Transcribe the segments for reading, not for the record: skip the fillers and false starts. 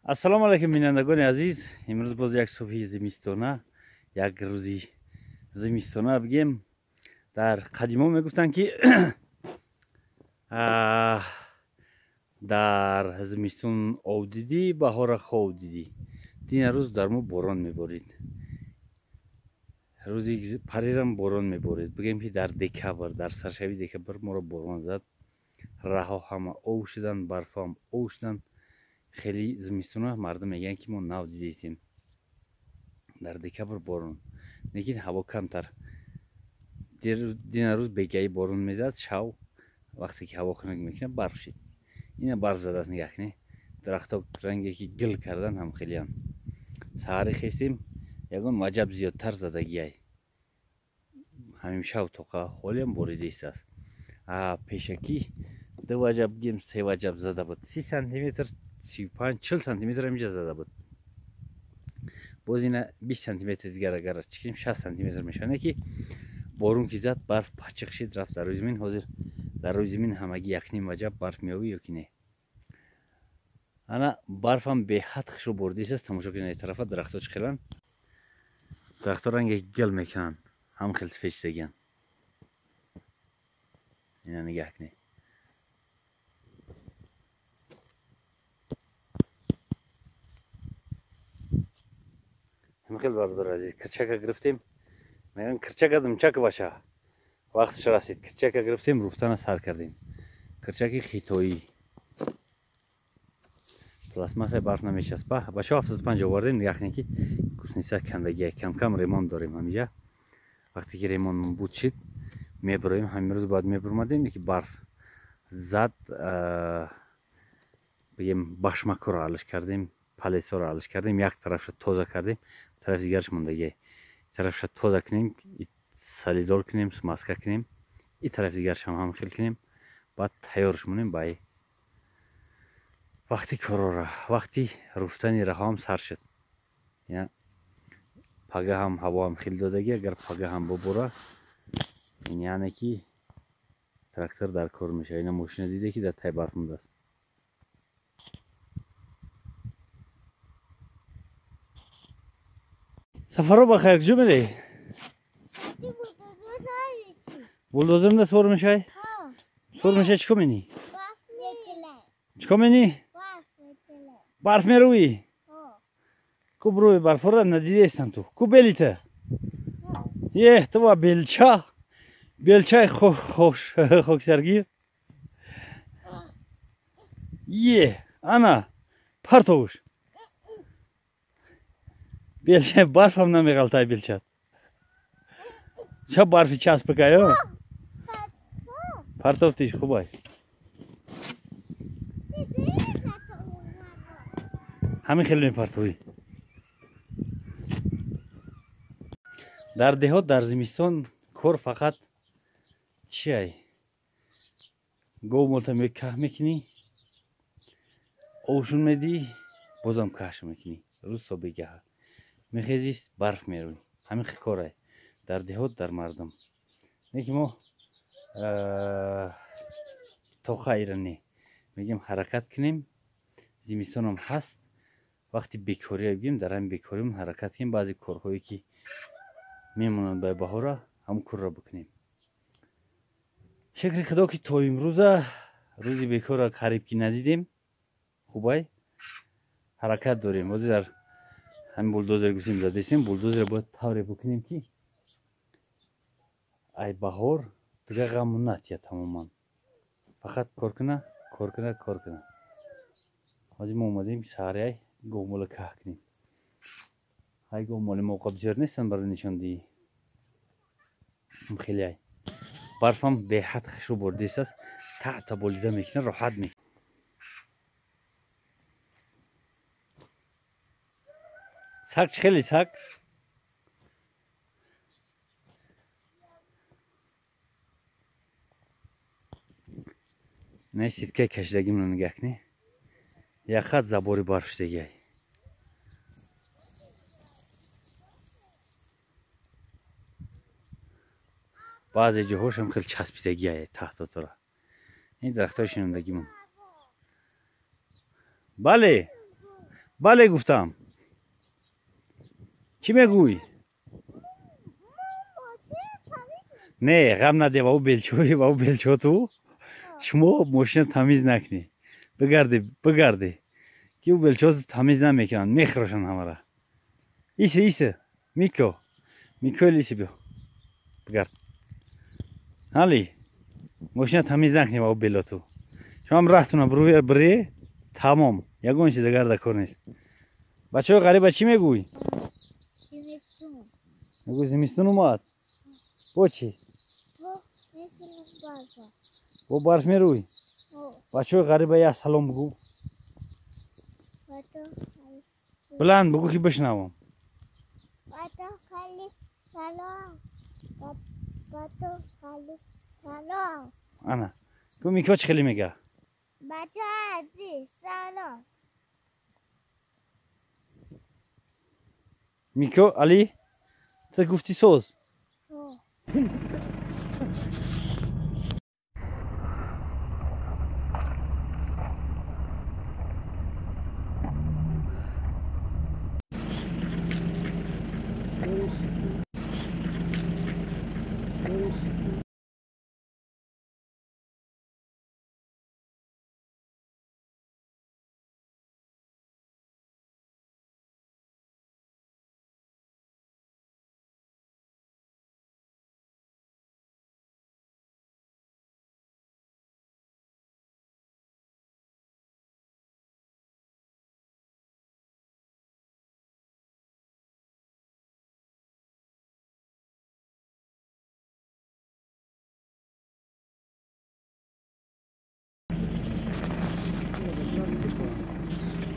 Ассалому алайкум, бинандагони азиз. Имрӯз боз як субҳи зимистона, як рӯзи зимистона бигем. Дар қадимо мегуфтанд, ки дар зимистон ов дидӣ, баҳора хов дидӣ. Дина рӯз дар мо борон меборид. Рӯзи парирам борон меборид. Бигем, ки дар декабр, дар саршави декабр моро борон зад. Раҳо ҳама ов шуданд, барфҳоам ов шуданд. Хеле зимистона мардум мегӯянд, ки мо нав дидистем дар декабр борон, лекин ҳаво камтар. Дина рӯз бегаи борон мезад, шав вақте ки ҳаво хунук мекунад, барф шид. Ина барф задааст, нигаҳ кунед, дарахтҳо ранге ки гил кардан ҳам хелеянд. Саҳаре хестем, ягон ваҷаб зиёдтар задагиай. Ҳамин шав тоқа ҳолиам борида истааст. Пешакӣ 2 ваҷаб, гем 3 ваҷаб зада буд, 30 сантиметр, 35, 40 сантиметр ҳаминҷа зада буд. Боз ина 20 сантиметр дигар агар чикунем, 60 сантиметр мешавад. Не ки борон ки зад, барф пачиқ шид, рафт дар рӯи замин. Ҳозир дар рӯи замин ҳамагӣ 1,5 ваҷаб барф меёвӣ ё ки не. Ана барфам беҳад хушрӯ борида истааст. Тамошо кунед, тарафа дарахтҳо чӣ хеланд, дарахтҳо ранге гил мекунанд, ҳам хел сифед шудагиянд. Ина нигаҳ кунед. Хел бародар азиз, кирчака гирифтем. Мегӯянд, кирчака думчак баша. Вақташ расид, кирчака гирифтем, руфтана сар кардем. Кирчаки хитоӣ, пластмассаи барф намечаспа. Бачаҳо, 75 овардем. Нигаҳ кунед, ки гусница кандагия. Камкам ремонт дорем ҳаминҷа. Вақте ки ремонт буд шид, мебироем. Ҳамин рӯз бояд мебиромадем, ки барф зад. Бигем, башмакҳоро алиш кардем, палесҳоро алиш кардем, як тарафша тоза кардем, тарафи дигараш мондагия. Тарафша тоза кунем, солидол кунем, смазка кунем, и тарафи дигарашам ҳам хел кунем, баъд тайёрш монем. Баи вақти корора, вақти руфтани раҳоам сар шуд. Пага ҳам ҳавоам хел додагӣ. Агар пага ҳам бубора, ин яъне ки трактор дар кор мешавад. Ина мошина диде, ки дар тай барф мондааст. Сафаро бахайр, куҷо мерӣ? Булдозернда савор мешавӣ? Савор мешавӣ, чӣ кор менӣ? Чӣ кор менӣ? Барф мерӯӣ? Ку бирӯи, барфҳоро надидаестам. Ту ку белита? Е, ту ва белча, белчаи хоксаргир. Е, ана партовуш белча, барфам намеғалтай белчат. Ча барфи часпакаё партовтиш хубай. Ҳамин хел мепартовӣ. Дар деҳот дар зимистон кор фақат чиай? Гов молта каҳ мекунӣ, овшун медиҳӣ, бозам каҳш мекунӣ. Рӯз то бегаҳа мехезӣ, барф мерӯӣ. Ҳамин хел корай дар деҳот, дар мардум. Не ки мо тоқа ира не мегӯем, ҳаракат кунем. Зимистонам ҳаст, вақти бекория бигем, дар ҳамин бекориам ҳаракат кунем. Баъзе корҳое ки мемонанд ба баҳора, ҳамон корро бикунем. Шукри худо, ки то имрӯза рӯзи бекорро қариб ки надидем. Хубай, ҳаракат дорем. Ҳозир дар ҳамин булдозер гуфтем, задесем. Булдозерро бояд тавре бикунем, ки ай баҳор дига ғаму натия, тамоман фақат кор куна, кор куна, кор куна. Ҳозир мо омадем, ки саҳаряй говмола каҳ кунем. Ай говмоли мо бисёр нестанд барои нишондиҳӣ. Хеле ай барфам беҳад хушрӯ боридааст, таҳта болида мекунад, роҳат мекунад. Саг чӣ хеле саг? Не, сеткаи кашидагимро нигаҳ кунӣ, як хат забори барф шудагиай. Баъзе ҷоҳошам хеле часпидагиай таҳтотора. Ин дарахтҳои шинондагимон. Бале, Бале гуфтам. Чӣ мегӯй? Не, ғам наде, ба ӯ белчои, ба ӯ белчоту шумо мошина тамиз накунӣ. Бигарди, бигарди. Ки ӯ белчоту тамиз намекунанд, мехӯрошанд ҳамара. Иси, иси, Мико. Микоэл иси биё. Бигард. Ҳали, мошина тамиз накунӣ ба ӯ белоту. Шумо ҳам раҳтуна бурӯ бире, тамом. Ягон чиз дигар дар кор нест. Бачаҳои ғариба чӣ мегӯй? Мегӯй зимистон омад. Бо чӣ? Бо барф мерӯй? Бачаҳои ғариба як салом бугӯ. Баланд бугӯ ки бишнавам. Ана, гӯ Мико чӣ хеле мега? Бачаҳои азиз, салом. Мико, Али, ту гуфтӣ соз?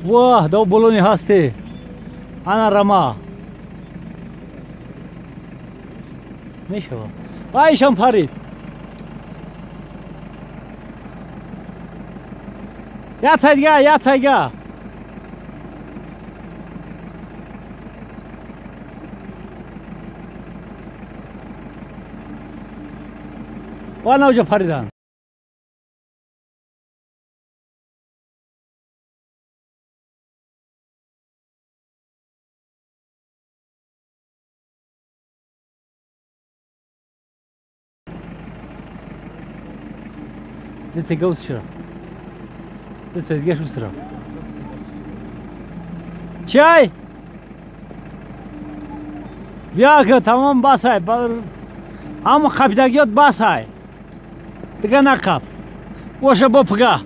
Воҳ, дав болони ҳастӣ. Ана рама. Мешава. Вайшам парид. Я тайга, я тайга. Ва навҷа паридан. Дете усра. Дете усра. Чай! Бия ки тамом басай. Ҳама қапидагиёт басай. Дига нақап. Боша бо пга.